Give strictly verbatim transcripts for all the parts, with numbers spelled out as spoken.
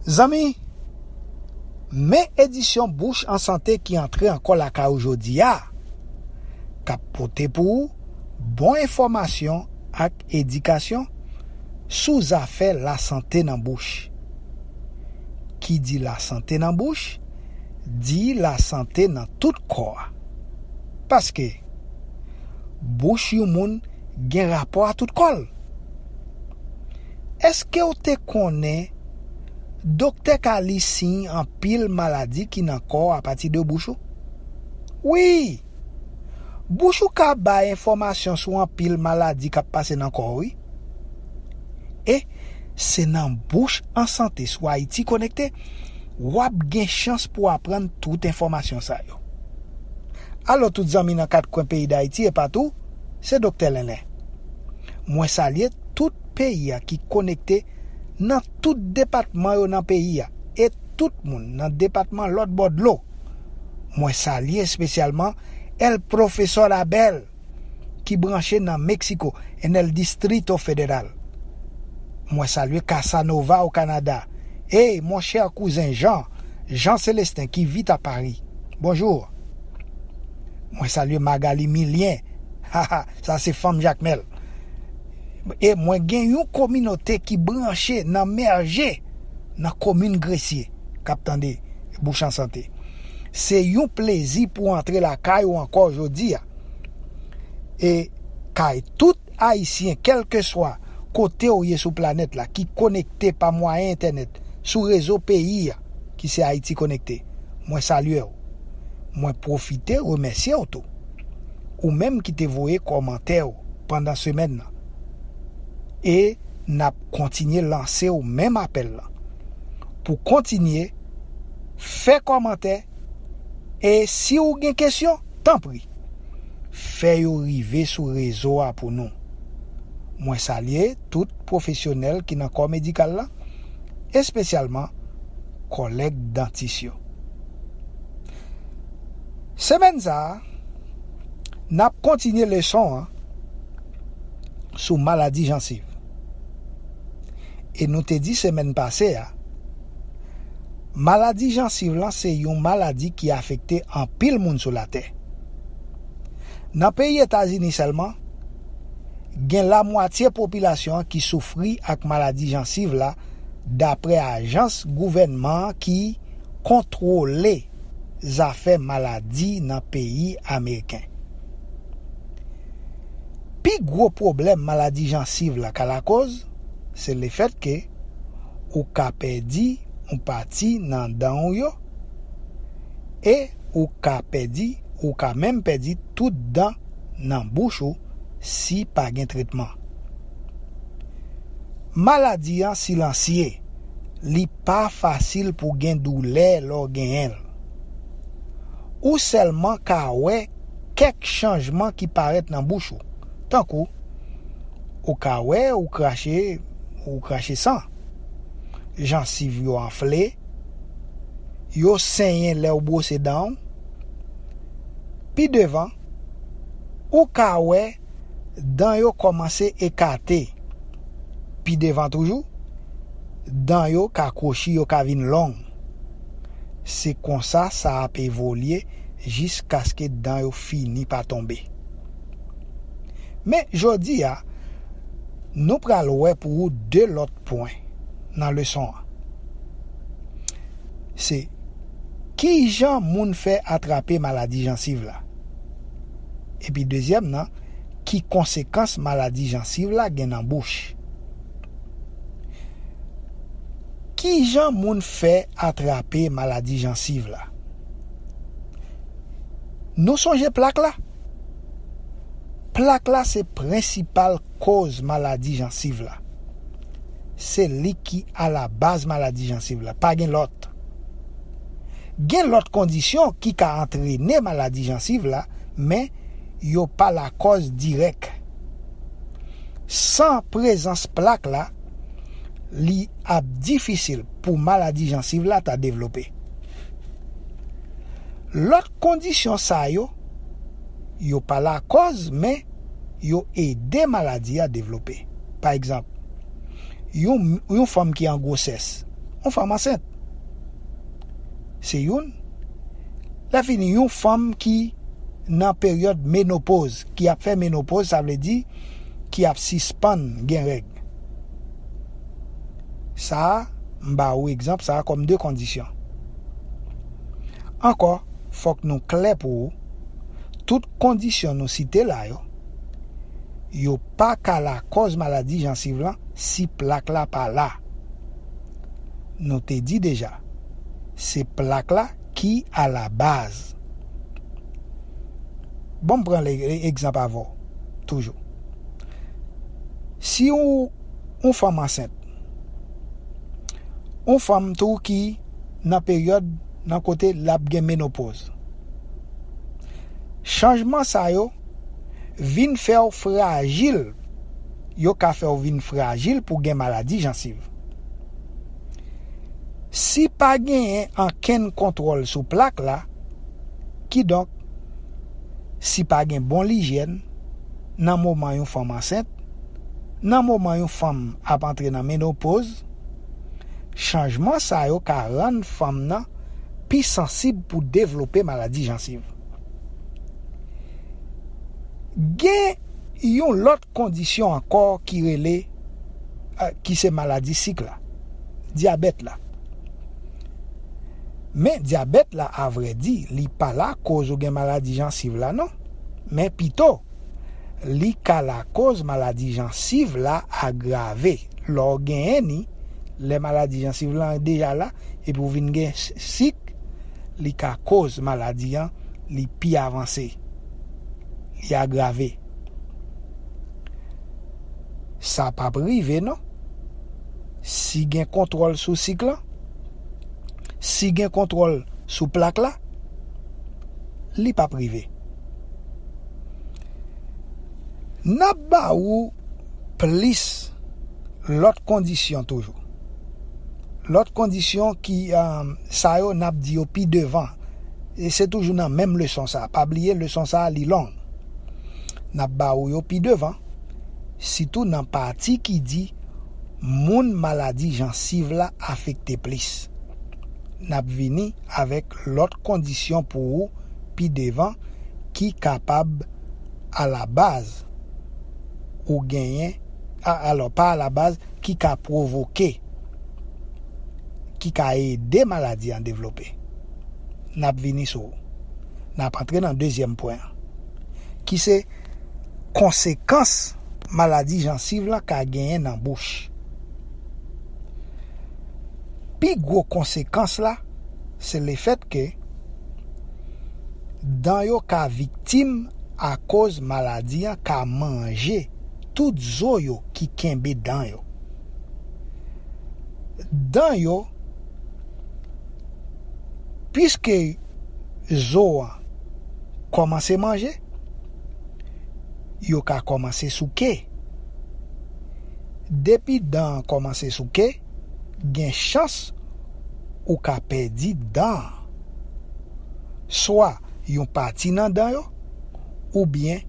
Zanmi, men edisyon Bouch an Sante ki antre ankò lakay ou jodi a, k ap pote pou ou bon enfòmasyon ak edikasyon sou zafè lasante nan bouch. Ki di lasante nan bouch, di lasante nan tout kò a. Paske, bouch yon moun gen rapò a tout kò l. Èske w te konnen doktè ka li siy anpil maladi ki nan kò w apati de bouch ou? Wi! Bouch ou ka bay enfòmasyon sou anpil maladi k ap pase nan kò w, wi. E se nan Bouch an Sante sou Ayiti Konekte w ap gen chans pou aprann tout enfòmasyon sa yo. Alo tout zanmi nan kat kwen peyi Dayiti e patou, se Doktè Lenlen. Mwen salye tout peyi a ki konekte nan tout depatman yo nan peyi a e tout moun nan depatman lòt bò dlo. Mwen salye espesyalman El Profesor Abel ki branche nan Meksiko, en el Distrito Federal. Mwen salye Casanova o Kanada. Ey, monchè kouzen Jan, Jan Selesten ki vit a Pari. Bonjou. Mwen salye Magali Milyen. Haha, sa se fanm Jakmèl. E mwen gen yon kominote ki branche nan Mèje, nan komin Gresye, k ap tande Bouch an Sante. Se yon plezi pou antre lakay ou ankò jodi a. E kay tout Ayisyen, kèlkeswa kote w ye sou planèt la, ki konekte pa mwayen entènèt sou rezo peyi a, ki se Ayiti Konekte, mwen salye w. Mwen pwofite remèsye w tou. Ou menm ki te voye kòmantè w pandan semèn nan. E n ap kontinye lanse w menm apèl lan. Pou kontinye, fè kòmantè, e si w gen kesyon, tanpri, fè yo rive sou rezo a pou nou. Mwen salye tout pwofesyonèl ki nan kò medikal la, espesyalman kòlèg dantis yo. Semèn sa a, n ap kontinye leson an sou maladi jansiv. E nou te di semèn pase a, maladi jansiv lan se yon maladi ki afekte anpil moun sou latè. Nan peyi Etazini sèlman, gen lamwatye popilasyon an ki soufri ak maladi jansiv la, dapre ajans gouvènman an ki kontwole zafè maladi nan peyi ameriken. Pi gwo pwoblèm maladi jansiv la ka lakoz, se lefètke ou ka pèdi yon pati nan dan w yo, e ou ka pèdi, ou ka menm pèdi tout dan nan bouch ou si pa gen tretman. Maladi an silansye, li pa fasil pou gen doulè lè w genyen l. Ou sèlman ka wè kèk chanjman ki parèt nan bouch ou, tankou, ou ka wè ou krache, ou krache san, jansiv yo anfle, yo senyen lè w bwose dan w. Pi devan, ou ka wè dan yo kòmanse ekate. Pi devan toujou, dan yo ka kwochi, yo ka vin long. Se konsa sa ap evolye jiskaske dan yo fini pa tonbe. Men jodi a, nou pral wè pou ou de lòt pwen nan leson an. Se kijan moun fè atrape maladi jansiv la? Epi dezyèm nan, ki konsekans maladi jansiv la gen nan bouch? Kijan moun fè atrape maladi jansiv la? Nou sonje plak la? Plak la se prensipal koz maladi jansiv la. Se li ki alabaz maladi jansiv la, pa gen lòt. Gen lòt kondisyon ki ka antrene maladi jansiv la, men yo pa lakòz dirèk. San prezans plak la, li ap difisil pou maladi jansiv la ta devlope. Lòt kondisyon sa yo, yo pa lakòz, men yo ede maladi a devlope. Pa egzanp, yon, yon fanm ki an gwosès, yon fanm ansent. Se youn. Lè fini, yon fanm ki nan peryòd menopoz, ki ap fè menopoz, sa vle di ki ap sispann gen règ. Sa a, m ba ou egzanp sa a kòm de kondisyon. Ankò, fòk nou klè pou ou, tout kondisyon nou site la yo, yo pa ka lakòz maladi jansiv lan si plak la pa la. Nou te di deja, se plak la ki alabaz. Bon, m pran le- egzanp avè w toujou. Si ou yon fanm ansent, yon fanm tou ki nan peryòd, nan kote l ap gen menopoz, chanjman sa yo vin fè w frajil, yo ka fè w vin frajil pou gen maladi jansiv. Si pa genyen ankenn kontwòl sou plak la, kidonk, si pa gen bon lijyèn nan moman yon fanm ansent, nan moman yon fanm ap antre nan menopoz, chanjman sa yo ka rann fanm nan pi sansib pou devlope maladi jansiv. Gen yon lòt kondisyon ankò ki rele, eh, ki se maladi sik la, dyabèt la. Men dyabèt la, avrèdi, li pa lakòz ou gen maladi jansiv la, non. Men pito, li ka lakòz maladi jansiv la agrave. Lè w genyen ni, lè maladi jansiv lan deja la, epi w vin gen s- sik, li ka koz maladi an, li pi avanse, li agrave. Sa p ap rive, non. Si gen kontwòl sou sik lan, si gen kontwòl sou plak la, li p ap rive. N ap ba ou plis lòt kondisyon toujou. Lòt kondisyon ki, um, sa yo n ap di yo pi devan. E se toujou nan menm leson sa. Pa bliye leson sa li long. N ap ba ou yo pi devan, sitou nan pati ki di moun maladi jansiv la afekte plis. N ap vini avèk lòt kondisyon pou ou pi devan ki kapab alabaz ou genyen, a- alò, pa alabaz, ki ka pwovoke, ki ka ede maladi an devlope. N ap vini sou ou. N ap antre nan dezyèm pwen an, ki se konsekans maladi jansiv lan ka genyen nan bouch. Pi gwo konsekans la, se lefèt ke dan yo ka viktim akoz maladi an ka manje tout zo yo ki kenbe dan yo. Dan yo, piske zo an kòmanse manje, yo ka kòmanse souke. Depi dan an kòmanse souke, gen chans ou ka pèdi dan an. Swa yon pati nan dan yo, oubyen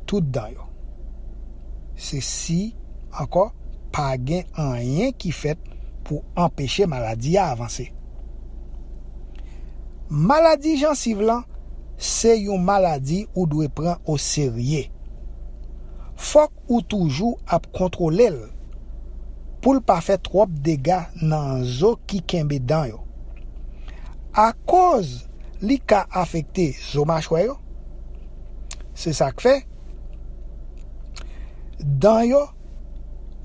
tout dan yo. Se si, ankò, pa gen anyen ki fèt pou anpeche maladi a avanse. Maladi jansiv lan, se yon maladi ou dwe pran oserye. Fòk ou toujou ap kontwole l pou l pa fè twòp dega nan zo ki kenbe dan yo. Akoz li ka afekte zo machwè yo, se sa k fè dan yo,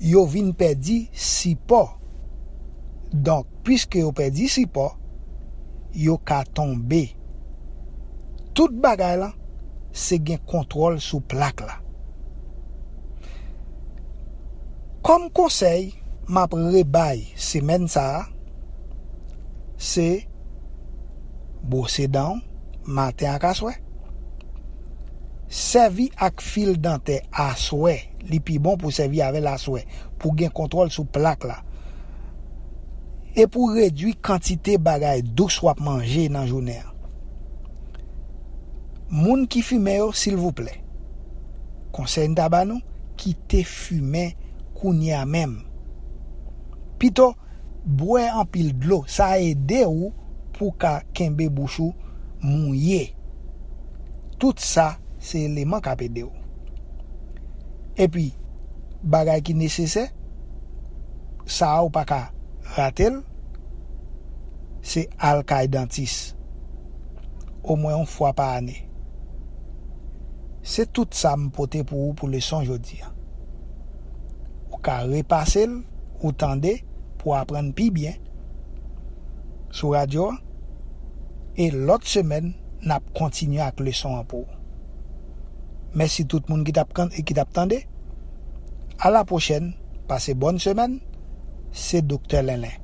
yo vin pèdi sipò. Donk, piske yo pèdi sipò, yo ka tonbe. Tout bagay lan, se gen kontwòl sou plak la. Kòm konsèy m ap rebay semèn sa a, se bwose dan w maten ak aswè. Sèvi ak fil dantè aswè, li pi bon pou sèvi avè l aswè, pou gen kontwòl sou plak la. E pou redwi kantite bagay dous w ap manje nan jounen an. Moun ki fimen yo, silvouplè, konsèy n ta ba nou, kite fimen kounye a menm. Pito, Bwè anpil dlo, sa ede w pou w ka kenbe bouch ou mouye. Tout sa, se eleman k ap ede w. Epi, bagay ki nesesè, sa a ou pa ka rate l, se al kay dantis omwen yon fwa pa ane. Se tout sa m pote pou ou pou leson jodi a. Ou ka repase l, ou tande, pou aprann pi byen sou radyo a. E lòt semèn, n ap kontinye ak leson an pou ou. Mèsi tout moun ki t ap kan-, ki t ap tande. A la pwochèn, pase bòn semèn. Se Doktè Lenlen.